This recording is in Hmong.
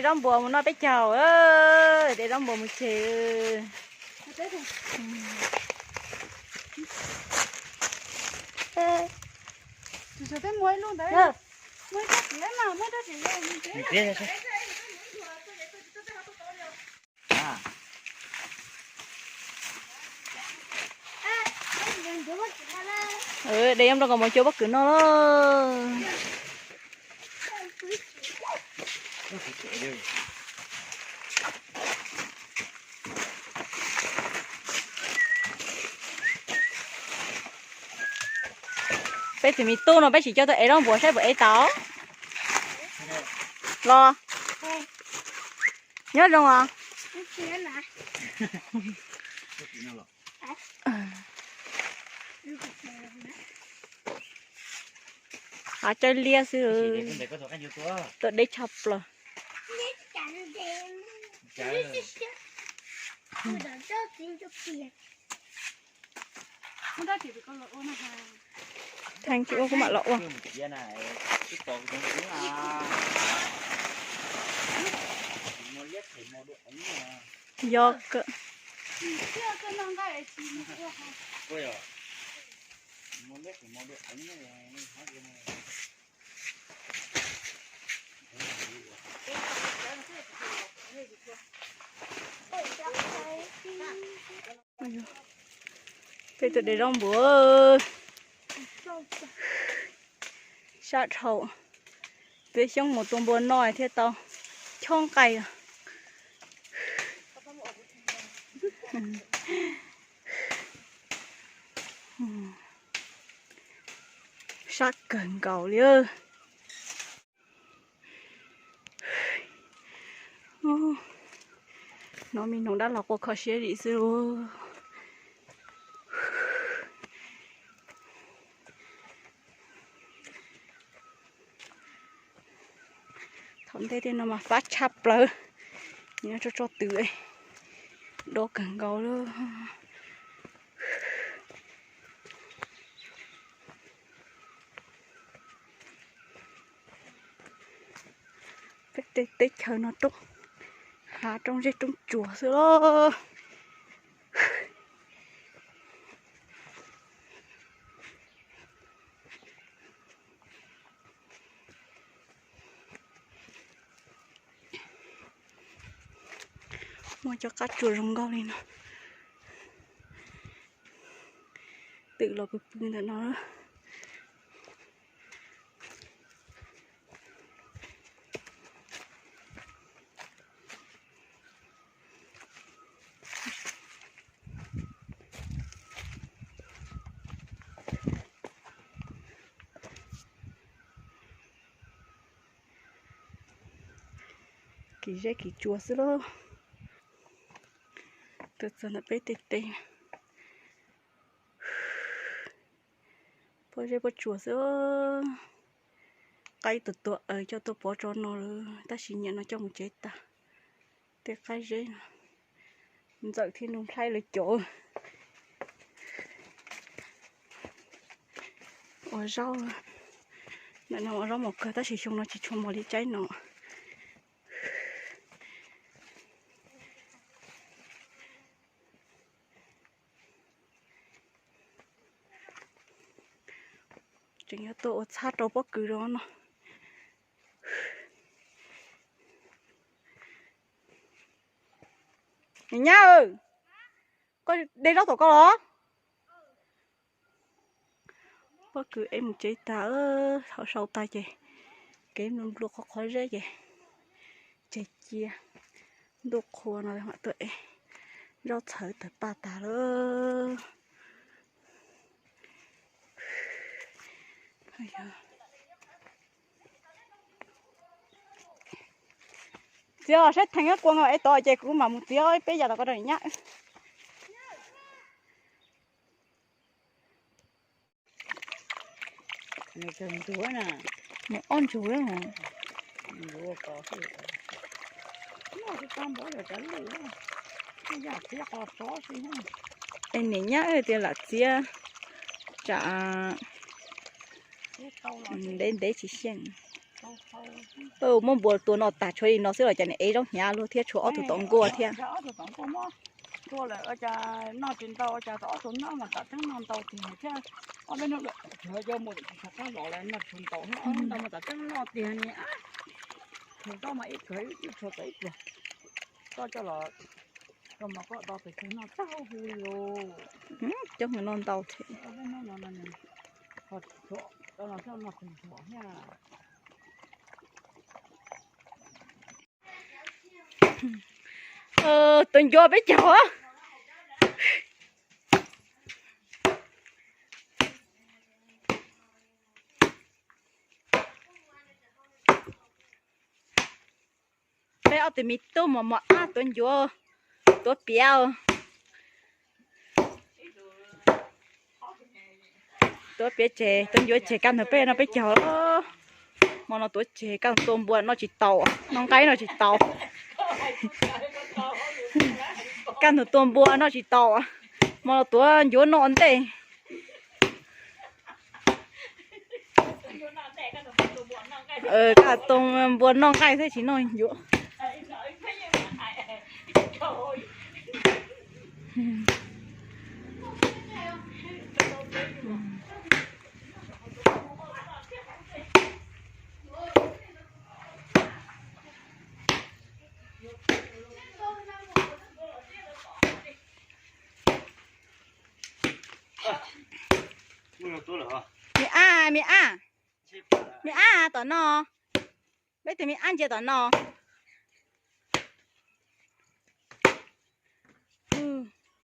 Zaub npua mus noj peb caug, de zaub npua mus tseg. De zaub npua kom mus cuab pob kws noj. Peb tus me tub no peb tsis coj tuaj ev zaub npua saib puas ev tau los. Nyob zoo os. Hav caij liab xwb. Tuaj deb tshaj plaws. Thaij tsis ua kuv mam los ua. Yog kawg. Peb tuaj de zaub npua. Sab dhau. Peb xyoob mus tua npua no thiaj tau chob nqaij. Sab kawg nkaus li. Hnov me noog dab laug quaj kho siab zim xwb. Thaum ntej tej no mas fab tshaj plaws, nyob tso tso twm, dov kawg nkaus li. Peb tej teb chaws no roob hav roob zeb roob tsuas xwb los. Muaj cov qab tsuas zoo nkauj li no. Twm los pw pw ntawm no. Kis zeb kis tsuas xwb lauj. Tuaj txog ntawm peb tej teb, pob zeb pob tsuas xwb. Qaib tuag tuag coj tuaj pov tso no lawm, tab sis niaj no coj mus tsev tas. Tej qaib zeb no, ntxawm thiab nus nplhaib lawv cov ua zaub. Ntawm no ua zaub mos kawg tab sis xyoo no tsis tshua mos li tsaib no. Tseem yuav tuaj ua txhab rau pob kws rau no. Niam nyab, koj de zaub tom ko los? Pob kws ev mus tsev tas, thaum sau tas ces kev nplua nplua qhov qhov zeb ces tseg cia. Ntuj qhua no mam tuaj ev zaub txhawv tawg paj tas lawm. Txiav saib theem kua nkaus es tod ces kuv mam mus txiav peb yam tom ko rau niam nyab. Nws ob ntsuag lawm. Es niam nyab tias lam txiav tsam ntev ntev tsis xyeej. Muab npua tua noj tag tshuav li no xwb los cas niam ev zaub hnyav luag thiab tshuav ob tug tom nkuaj thiab. Tua lawm ua cas noj tsis ntau, ua cas ob tug nyob mas tam tseeb noj ntau tiag thiab. Ob peb hnub lawm, tsuav coj mus tsis tshua qab los lawm, noj tsis ntau, ob hnub ntau mas tam tseeb noj tiag ni. Tsuav tau mas ib pluag ib pluag tau ib pluag, tau coj los, coj mas koj tau pes tsawg noj txaus hu li los. Coj mus noj ntau thiab. Tus ncuav peb caug. Peb ob tug me tub mos mos ab tuav ncuav, tuav piav, tuav piav tseg, tuav ncuav tseg kaj ntug peb no peb caug. Hmo no tuav tseg kaj ntug tua npua noj tsis tau, noj nqaij noj tsis tau. Kaj ntug tua npua noj tsis tau, hmo no tuav ncuav noj ntej. Kaj ntug tua npua noj nqaij xwb tsis noj ncuav. Me ab, me ab, me ab tom no, peb tus me ab ntsia tom no.